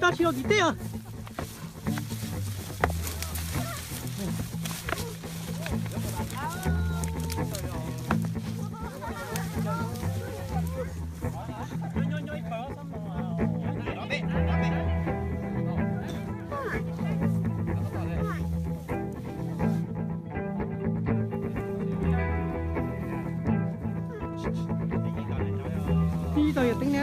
Tab sis los tim teb os. Ib tau yog teeb ne.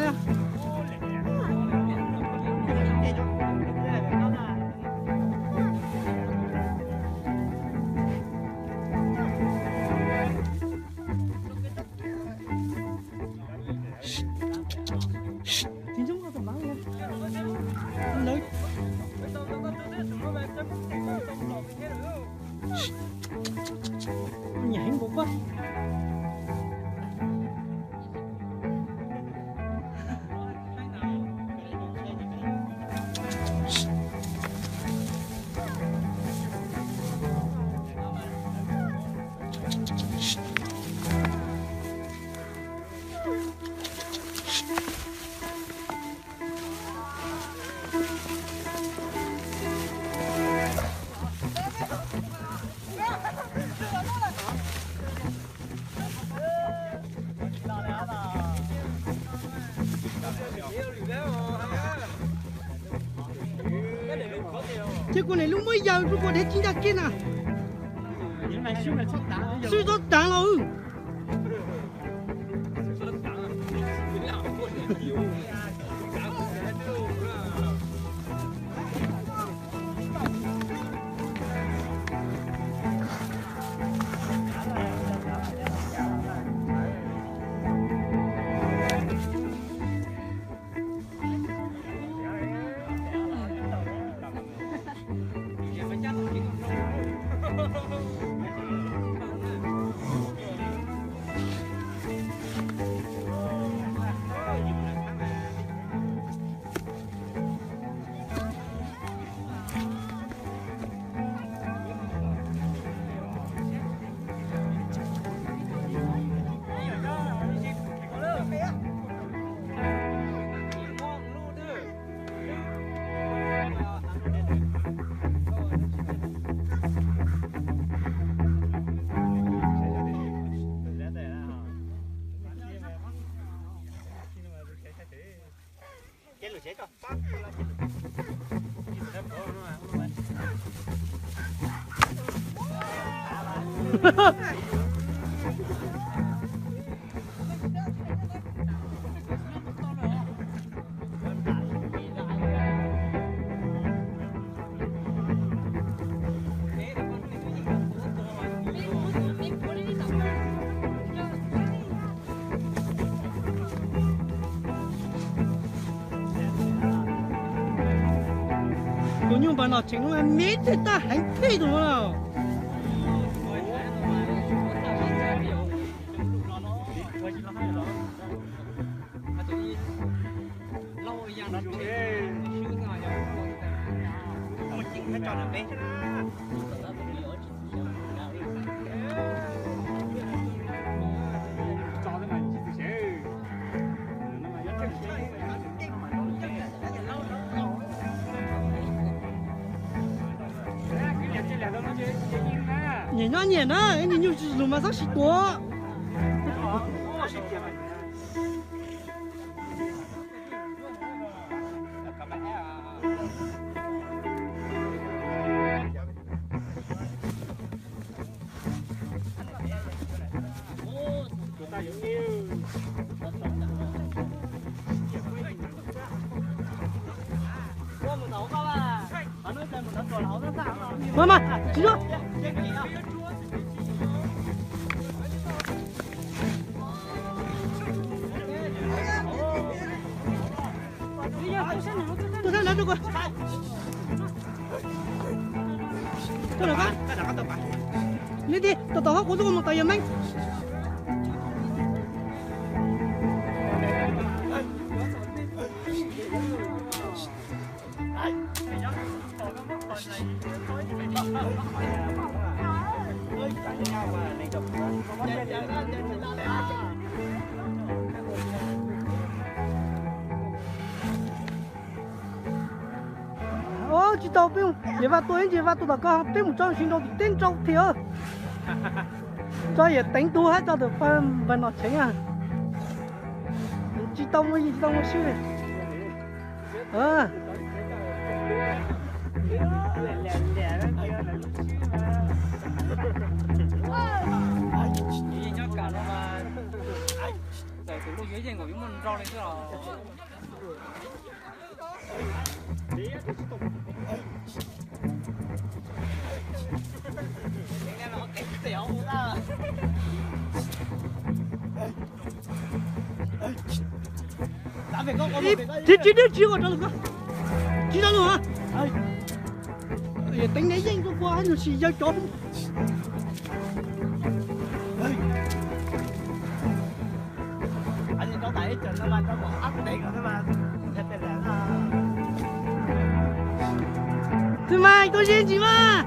Nyiam heev npaum koj. Ces kuv niam lub muab yaws rau kuv dhev ci ntag kiag na. Swb txhob taav los. Tus nyuj npam no tseem me tej tab heev pheej tus no. Nyiam nyob nyiam na, nyiam nyuj lus mas txhob siv tuav. Mas mas, tsis zoo. Tuaj sab nrad rau kuv. Tuaj nram qab. Li ti, tom tom hab kuv tuaj mus tom yawg Meeb. Tsis tau peb, Yawm Vaj tua ib ntsis, Vaj tua tom koj, peb mus tso sib nrau tim teb nrau thiab. Tso Yawm Teev tus hab tso tus pawg npawg Nom Cheev. Tsis tau mus, tsis tau mus sib li. Tus lub yuav yeej nkaus yuav muaj nrau li xwb os. Tsis, tsis, tsis ua rau lawm, tsis rau lawm. Teev ne yeej kua kua hab nws sis yawg cov. Tsis mas, tuaj ze ntsis mas.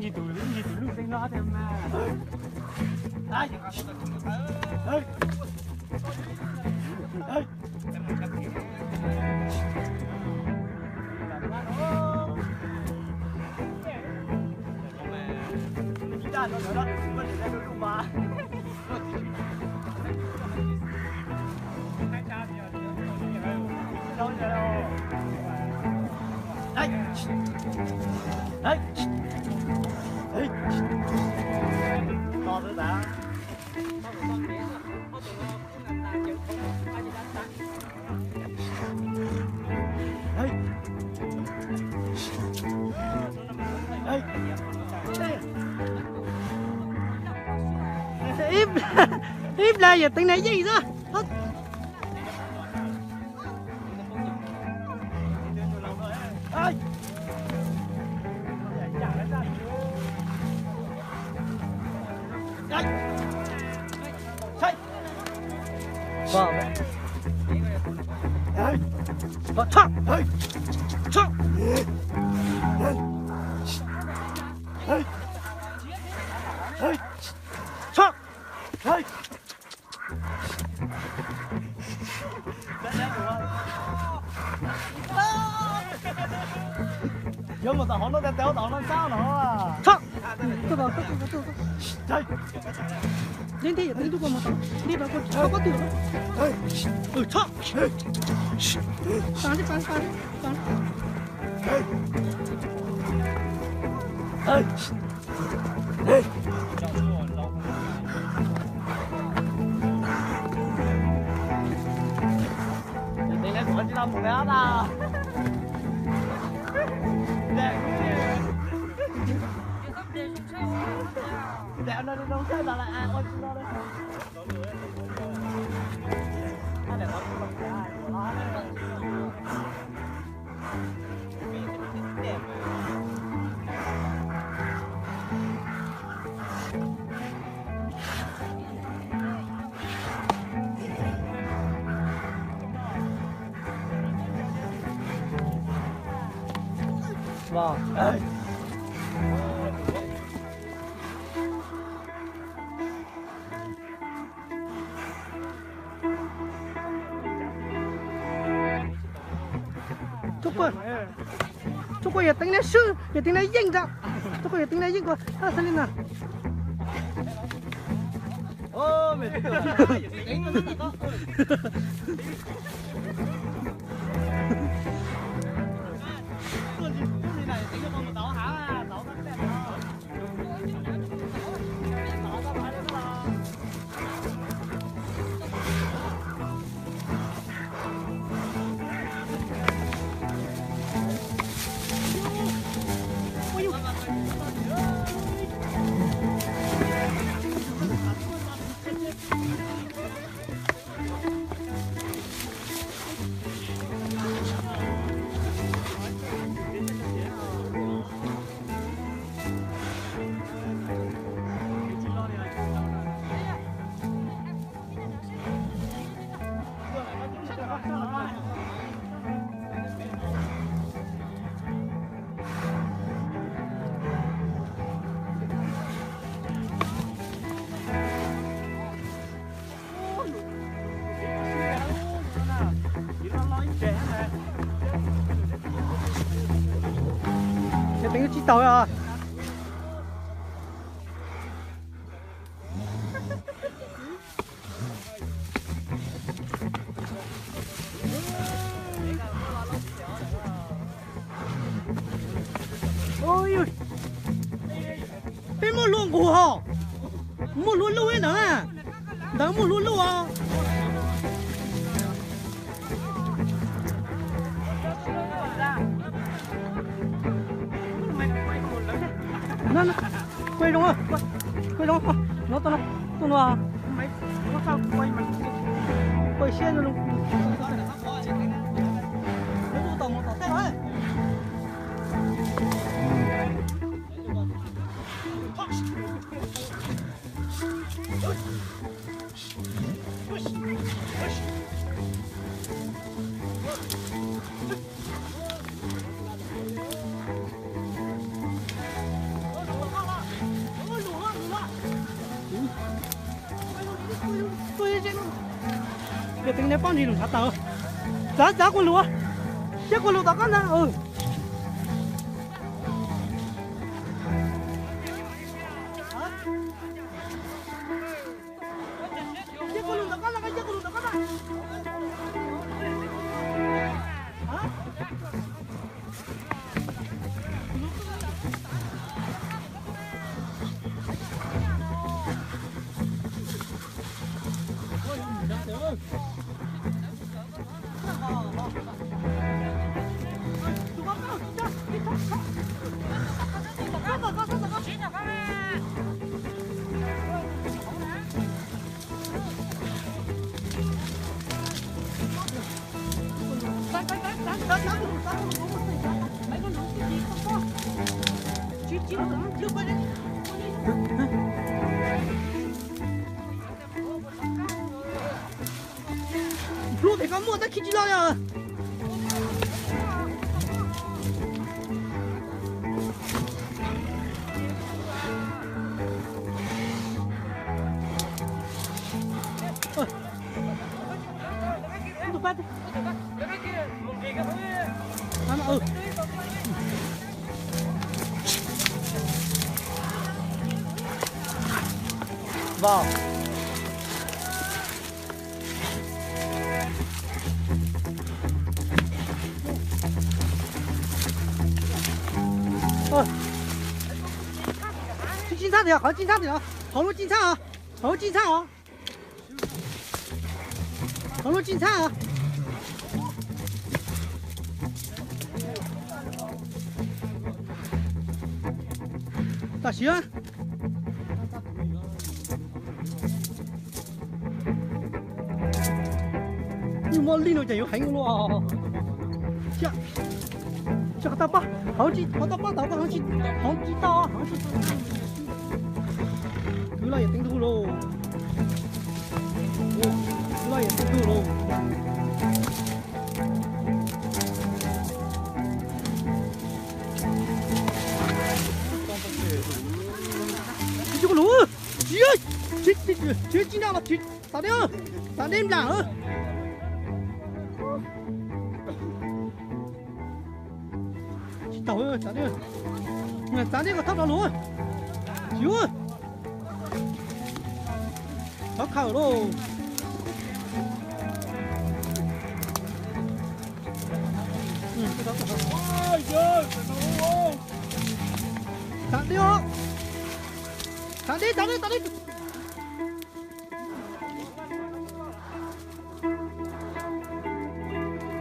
Ib ntsis tus, ib ntsis tus lub xeeb no tiag mas. Ib plag Yawm Teev na yeej xwb. Yuav mus tom hauv no, tes tes tom hauv no sab no. Tso. Tuaj, tuaj, tuaj, tuaj, tuaj. Ntej ntej yawm teb tuaj koj mus tod, ntej tod koj tsis txhob pob tw. Tso. Pas li, pas li, pas li, pas li. Tub quaj, tub quaj yawm teev na swb, yawm teev na yeej ntag. Tub quaj yawm teev na yeej kua, xav li na. Ces teev tsis tau os. Peb muaj hlua nqus hos, muaj hlua luj ntawd, ntawd muaj hlua luj os. Quay zoo, quay zoo, no tau no, tau no, quay siab zoo. Lub tau mus tom tej los. Yog teev neb pob ntseg lus ntshav tawm. Txav txav quas lus, siab quas lus tom qab ntag. Hlub pem koj muaj tab khib tsis loj li. Vau. Tsis txhab tiag, qhov tsis txhab tiag, qhov lub tsis txhab os, qhov lub tsis txhab os. Qhov lub tsis txhab os. Tam sim. Nyuj muab lij no ces yuav heev ua luaj. Tsis tau pab, hauv tsis, hauv tau pab tau, hauv tsis, hauv tsis tau, hauv tsis. Kwv loj yawm teev ntug lauj. Kwv loj yawm teev ntug lauj. Tsis tau lus, tsis, tsis, tsis nraj los tsis, tau deb, tau deb nplam. Tsis tau, txav deb, txav deb kom thauj rau lus. Tsis ua, thov khaws lauj. Txav deb, txav deb, txav deb.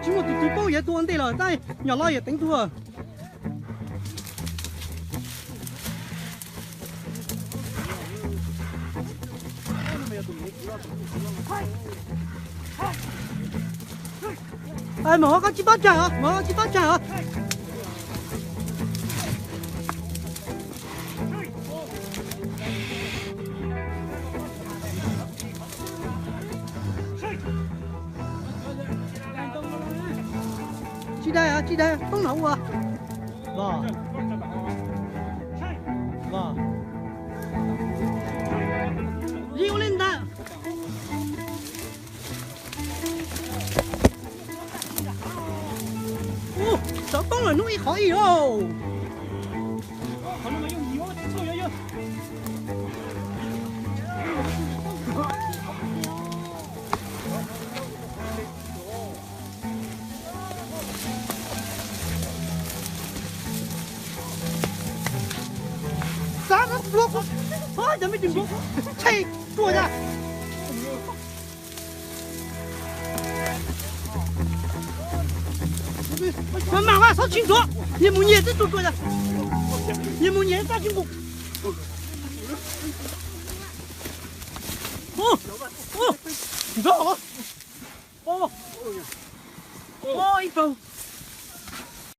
Tsis muaj tus twg paub yuav tua ntej los tab nyom loj yawm teev tuag. Mas ho koj tsis pab tsag os, mas ho koj tsis pab tsag os. Tsis dag, tsis dag, poob no ua. Los, los, li ua li ntawd. Ub, xov poob lawm hnub ib qhov ib os. Xav no pluag, xav cov me tus pluag, tshe, tuaj ya. Mas mas mas txhob tsis ntxuav, nyias mus nyias twb tuaj tuaj ya. Nyias mus nyias tab tsis mus. Ntxuav, ib paug.